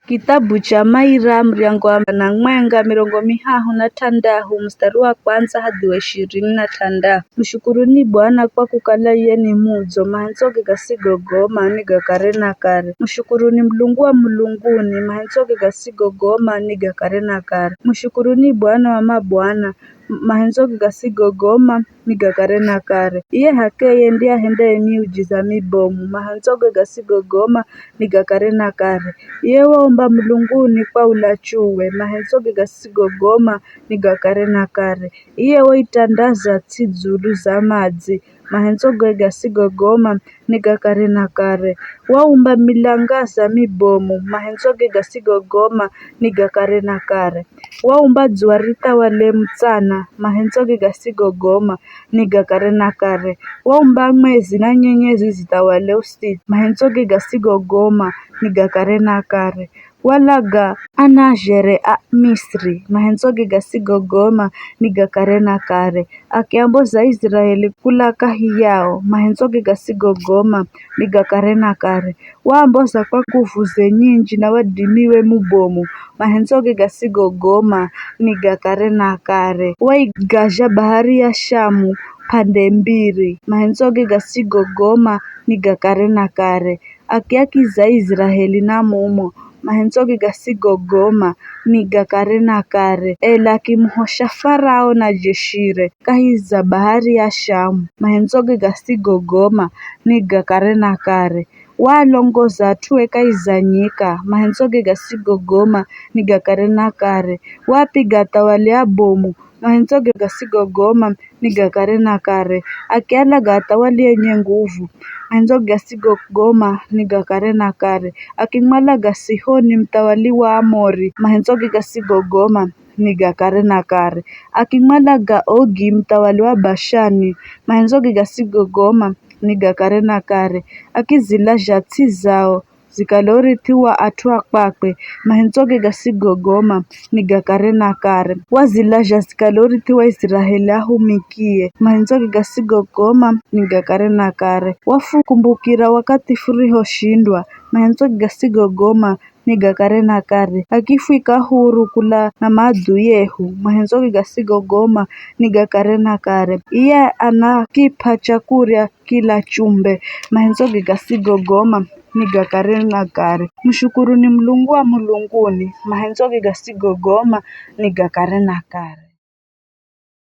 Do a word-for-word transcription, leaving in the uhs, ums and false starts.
Kithabu cha Maira, muryango wa na mwenga, mirongo mihahu na thandahu, mustari wa kwandza hadhi wa ishirini na thandahu. Mushukuruni Bwana kwa kukala iye ni mudzo, mahendzoge gasigogoma, ni ga kare na kare. Mushukuruni Mulungu wa mulunguni, mahendzoge gasigogoma, ni ga kare na kare. Mushukuruni Bwana wa mabwana, mahendzoge gasigogoma, ni ga kare na kare. Iye h'akeye ndiye ahendaye miujiza mibomu, mahendzoge gasigogoma, ni ga kare na kare. Iye waumba mulunguni kwa ulachuwe, mahendzoge gasigogoma, ni ga kare na kare. Iye waitandaza ts'i dzulu za madzi, mahendzoge gasigogoma, ni ga kare na kare. Waumba milangaza mibomu, mahendzoge gasigogoma, ni ga kare na kare. Waumba dzuwa rithawale mutsana, mahendzoge gasigogoma, ni ga kare na kare. Waumba mwezi na nyenyezi zithawale usiku, mahendzoge gasigogoma, ni ga kare na kare. Walaga anazhere a Misri, mahendzoge gasigogoma, ni ga kare na kare. Akiamboza Iziraeli kula kahi yao, mahendzoge gasigogoma, ni ga kare na kare. Waamboza kwa nguvuze nyinji na wadimiwe mubomu, mahendzoge gasigogoma, ni ga kare na kare. Waigazha bahari ya Shamu p'ande mbiri, mahendzoge gasigogoma, ni ga kare na kare. Akiakiza Iziraeli na mumo, mahendzoge gasigogoma, ni ga kare na kare. Ela akimuhosha Farao na jeshire kahi za bahari ya Shamu, mahendzoge gasigogoma, ni ga kare na kare. Waalongoza at'ue kahi za nyika, mahendzoge gasigogoma, ni ga kare na kare. Waapiga athawali abomu, mahendzoge gasigogoma, ni ga kare na kare. Akialaga athawali enye nguvu, mahendzoge gasigogoma, ni ga kare na kare. Akimwalaga Sihoni muthawali wa Amori, mahendzoge gasigogoma, ni ga kare na kare. Akimwalaga Ogi muthawali wa Bashani, mahendzoge gasigogoma, ni ga kare na kare. Akizilazha ts'i zao zikale urithi wa at'u a kwakwe, mahendzoge gasigogoma, ni ga kare na kare. Wazilazha zikale urithi wa Iziraeli ahumikie, mahendzoge gasigogoma, ni ga kare na kare. Wafukumbukira wakathi furihoshindwa, mahendzoge gasigogoma, ni ga kare na kare. Akifwika huru kula na maadui ehu, mahendzoge gasigogoma, ni ga kare na kare. Iye anakip'a chakurya kila chumbe, mahendzoge gasigogoma, ni ga kare na kare. Mushukuruni Mulungu wa mulunguni, mahendzoge gasigogoma, ni ga kare na kare.